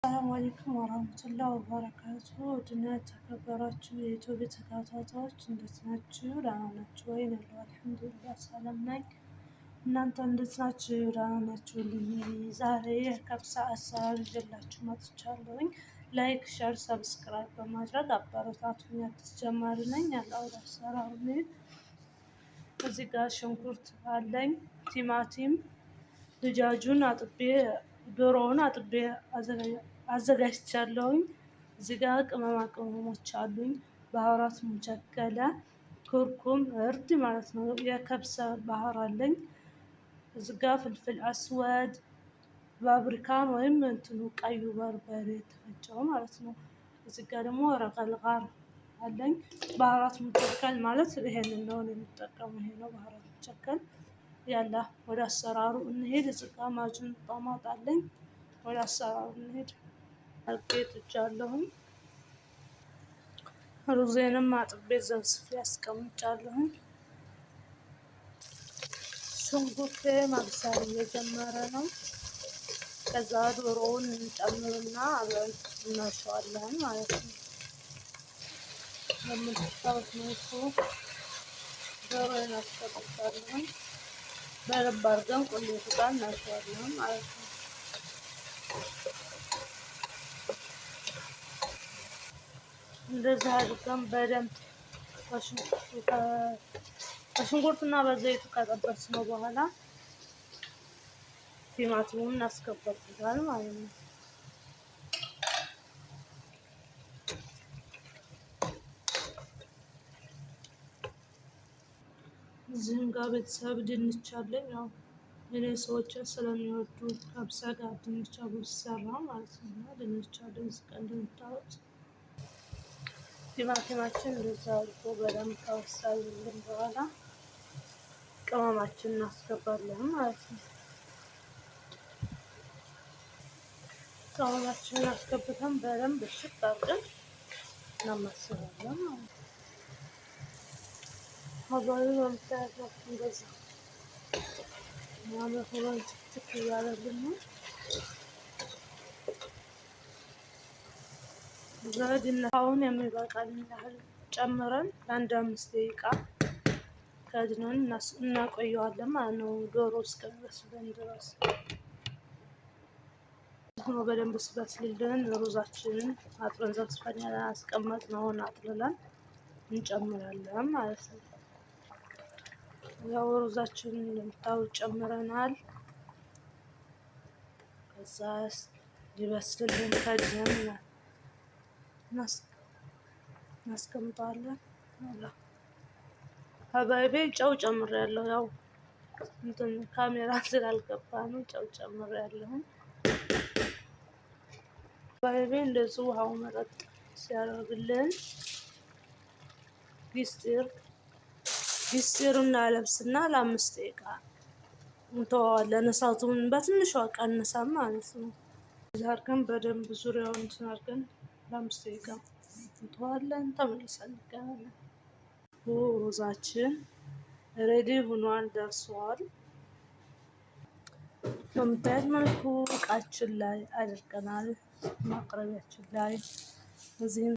السلام عليكم ورحمة الله وبركاته። ውድና የተከበራችሁ የኢትዮ ተከታታዮች እንዴት ናችሁ? ደህና ናችሁ ወይ? እኔ አለሁ الحمد لله ሰላም ነኝ። እናንተ እንዴት ናችሁ? ደህና ናችሁልኝ? ዛሬ የ كبسة አሰራር ይዤላችሁ መጥቻለሁኝ። Like፣ share፣ subscribe በማድረግ አበረታቱኝ። አዲስ ጀማሪ ነኝ። ያለው አሰራሩ እዚህ ጋር ሽንኩርት አለኝ፣ ቲማቲም፣ دجاج ኡን አጥቤ ዶሮውን አጥቤ አዘጋጅቻለሁኝ። እዚህ ጋር ቅመማ ቅመሞች አሉኝ። بهارات مشكلة፣ كركم፣ እርድ ማለት ነው። የ كبسة بهار አለኝ። እዚህ ጋር فلفل أسود፣ ባብሪካን ወይም እንትኑ ቀዩ በርበሬ የተፈጨው ማለት ነው። እዚህ ጋር ደግሞ ورق الغار አለኝ። بهارات مشكل ማለት ይሄንን ነው የምጠቀመው። ይሄ ነው بهارات مشكل። يلا ወደ አሰራሩ እንሄድ። እዚህ ጋር معجون طماط አለኝ። ወደ አሰራሩ እንሄድ። አርጌ ጥጃለሁኝ። ሩዜንም አጥቤ ዘብስፌ አስቀምጫለሁኝ። ሽንኩርቴ ማብሰል እየጀመረ ነው። ከዛ ዶሮውን እንጨምርና አብረን እናሸዋለን ማለት ነው። በምታዩት መልኩ ዶሮውን አስቀምጫለሁኝ። በደንብ አድርገን ቁሌቱ ጋር እናሸዋለን ማለት ነው። እንደዚህ አድርገን በደንብ በሽንኩርትና በዘይቱ ከጠበስነው በኋላ ቲማቲሙን እናስገባበታለን ማለት ነው። እዚህም ጋር ቤተሰብ ድንች አለኝ። ያው እኔ ሰዎችን ስለሚወዱ ከብሰ ጋር ድንች አብሮ ሲሰራ ማለት ነው። ድንች አለኝ እዚህ ጋር እንደምታዩት ቲማቲማችን እንደዛ አድርጎ በደንብ ከበሰልን በኋላ ቅመማችን እናስገባለን ማለት ነው። ቅመማችንን አስገብተን በደንብ እሽት አድርገን እናማስላለን ማለት ነው። አባቢ በምታያት እንደዛ የሚያምር ሆኖ ትክትክ እያለልን ነው። አሁን የሚበቃልን ያህል ጨምረን ለአንድ 5 ደቂቃ ከድነን እናቆየዋለን ማለት ነው። ዶሮ እስከሚበስልን ድረስ ሆኖ በደንብ ሲበስልልን ሩዛችንን አጥበን ዘፍዝፈን ያስቀመጥነውን አጥልለን እንጨምራለን ማለት ነው። ያው ሩዛችንን እንደምታዩት ጨምረናል። ከዛ ሊበስልልን ከድነን እናስቀምጠዋለን። حبايبي ጨው ጨምሬያለሁ። ያው እንትን ካሜራ ስላልገባ ነው ጨው ጨምሬያለሁ። حبايبي እንደዚህ ውሃው መጠጥ ሲያደርግልን قصدير قصدير እናለብስና ለ5 ደቂቃ እንተዋዋለን። እሳቱን በትንሿ ቀንሰን ማለት ነው። እዚህ አድርገን በደንብ ዙሪያውን እንትን አድርገን ለ5 ደቂቃ እንተዋለን። ተመልሰን እንገናኛለን። ሩዛችን ready ሆኗል፣ ደርሷል። በምታዩት መልኩ እቃችን ላይ አድርገናል፣ ማቅረቢያችን ላይ እዚህም